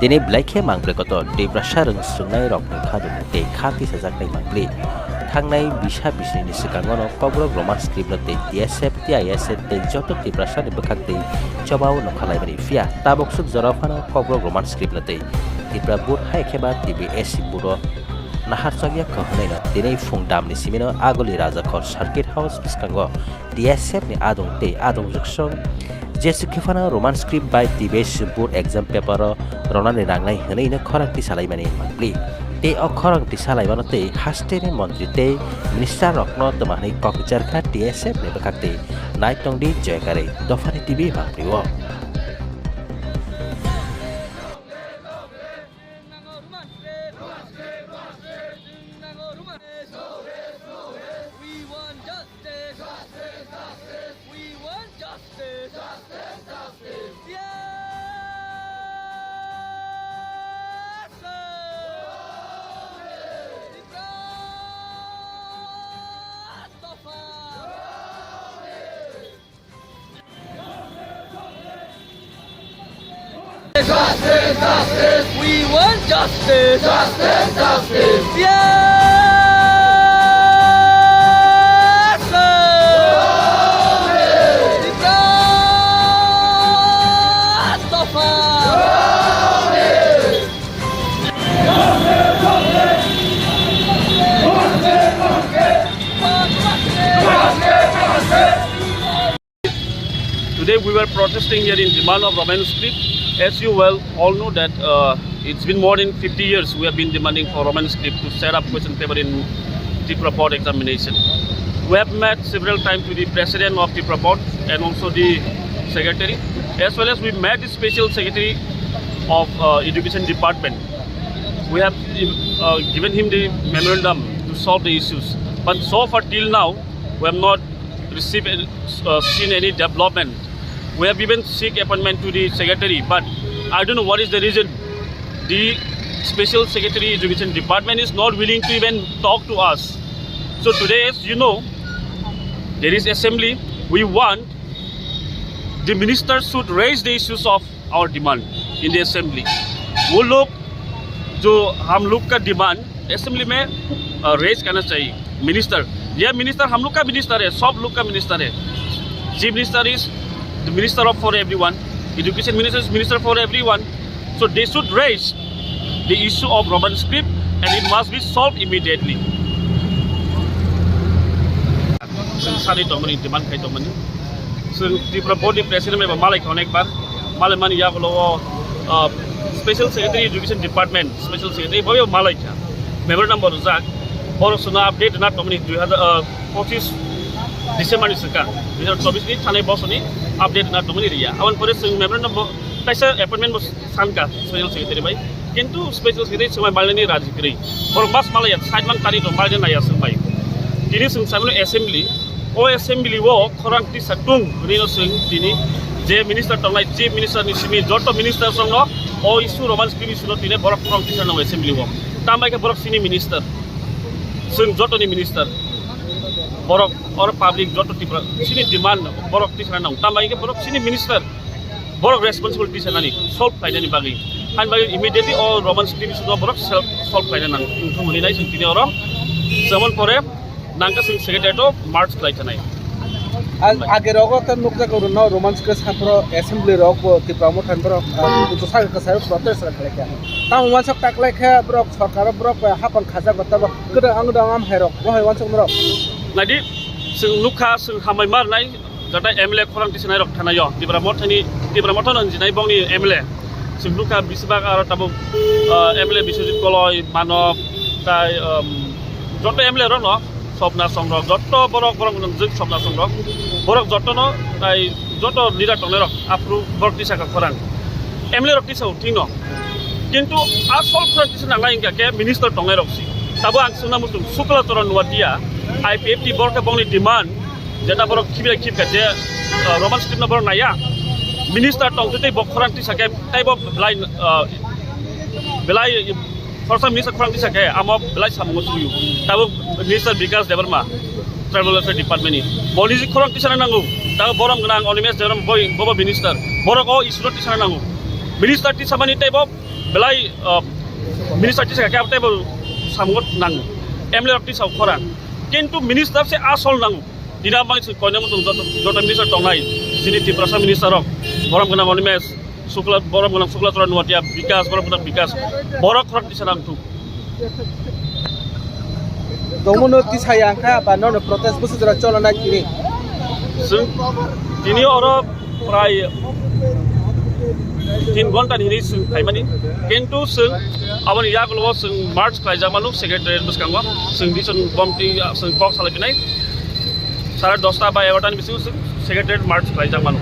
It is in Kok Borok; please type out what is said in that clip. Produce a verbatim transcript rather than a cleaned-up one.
Tini belai khe mangpli kotor Tiprasa rwng swngnai rokni khadumung tei kha tisajaknai mangpli. Thangnai bisa bisini swkango no Kokborok Roman script no tei T S F, T I S F tei joto Tiprasa ni bwkhak tei chobao nokha laimani, phiya tabuk swk jora phano Kokborok Roman script no tei Tripura board hai khe ba T B S board o nahar chakya kha hwnwi no tini phung damni simi no Aguli Rajakhor Circuit House bwskango T S F ni adung tei adung jwksong Jesse Khefano Roman script bai T B S board exam paper o ronani nangnai hwnwi no khorang tisalaimani mangpli. Tei o khorang tisalaimano tei haste ni montri tei minister rokno twma hwnwi kok jar kha T S F ni bwkhak tei. Nai tongdi Joyakari Dophani T V mangpli o. We want justice. Justice, justice. We want justice. Justice, justice. Yes, sir. Tiprasa Dophani. Justice, justice. We want justice. Justice, justice. Yes, sir. Tiprasa Dophani. Today we were protesting here in demand of Roman script. As you well all know that, uh, it's been more than fifty years we have been demanding for Roman script to set up question paper in Tripura board examination. We have met several times with the president of Tripura board and also the secretary, as well as we met the special secretary of, uh, education department. We have, uh, given him the memorandum to solve the issues, but so far till now we have not received any, uh, seen any development. We have even seek appointment to the secretary, but I don't know what is the reason. The special secretary education department is not willing to even talk to us. So today, as you know, there is assembly. We want the minister should raise the issues of our demand in the assembly. वो लोग जो हम लोग का demand assembly में, अ, रेज करना चाहिए। मिनिस्टर, ये मिनिस्टर हम लोग का मिनिस्टर है, सब लोग का मिनिस्टर है। Chief minister is the minister of, for everyone. Education minister is minister for everyone. So they should raise the issue of Roman script and it must be solved immediately. Sani tongmani demand khai tongmani. Chwng Tripura board ni president bai bo malai kha onek bar. Malai mani yagulo o, uh, special secretary education department, special secretary bo malai kha. Memorandum bo rijak. Borok chwngno update rwna tongmani dui hazar, uh, pochis December ni swkang. Dui hazar chobis ni thanai bosoni update rwna tongmani riya. Aboni pore chwng memorandum bo kaisa appointment bo sanka special secretary bai. Kintu special secretary swmai malnani raji kwrwi. Borok bas malaya, side man tani rok malnani naya swmai. Tini swng samino assembly, o assembly o khorang tisa tung hwnwi no swng tini je minister tongnai, chief minister ni simi joto minister songno o issue Roman script issue no tini borok khorang tisa nang assembly o. Tambai khe borok sini minister, swng jotoni minister, borok or public joto Tripura sini demand borok tisa nang. Tambai khe borok sini minister. Borok responsibility sanani solve khlainani bagwi. Ani bagwi immediately o Roman script issue no borok self solve khlaina nang. Wngthung hwnwi nai chwng tini oro jemon pore nangkha chwng secretariat o march khlai thanai. Ag-, age rogo khe nukjago rwno Roman script saphro assembly rok bo Tipra Motha ni borok, ah, kuchu saka kwcharo protest khlai kha. Tamo uansuk taklai khe borok sorkaro borok bai hapang khajak ba tabok kwdang ang dang am hai rok bo hai uansuk norok. Naidi chwng nukha chwng hambai mar nai. Jata M L A khorang tisanai rok thanaio, Tipra Mothani, Tipra Motha no jinai bongni M L A. Chwng nukha bisibak aro tabuk, ah, M L A Biswajit Koloi, Manob, tai, um, joto M L A rok no, Swapna Song rok, joto borok, borok no jwk Swapna Song rok, borok joto no, tai joto leader tongnai rok, aphuru borok tisa kha khorang. M L A rok tisa o thwino. Kintu asol khorang tisa nangnai hingkha khe minister tongnai rok si. Tabuk ang swngna muchung Sukla Charan Nuatia, I P F T borok khe bongni demand, Jeta borok khibira khibka je, uh, Roman script no borok naiya. Minister tong tei bo khorang tisa khe tei bo belai, uh, belai khoroksa minister khorang tisa khe amo belai samungo chuyu. Tabuk minister Bikash Debbarma, tribal welfare department ni. Boni je khorang tisa nango. Tabuk borom gwnang Animesh Debbarma boi bobo minister. Borok o issue no tisa nango. Minister tisa mani tei bo Belai, uh, minister tisa khe table samgot nango, M L A rok tisa khorang, kintu minister se asol nango. Dina bang se koinamo tong joto, joto minister tongnai, sini Tiprasa minister rok, borom gana Animesh Shukla, borom gana Shukla Chora Nuatia, Bikas, borom gana Bikas, borok khorang tisa nang thuk. Tongmano tisaya kha ba nono protest busu jora cholona kini. Sung tini oro prai tin ghonta ni hinwi sung phaimani, kintu sung aboni yagulo sung march khlaijak manu secretariat bwskango, sung dison bomti sung kok salai pinai sare dosta ba egarota ni bisingo sung secretariat march khlaijak manu.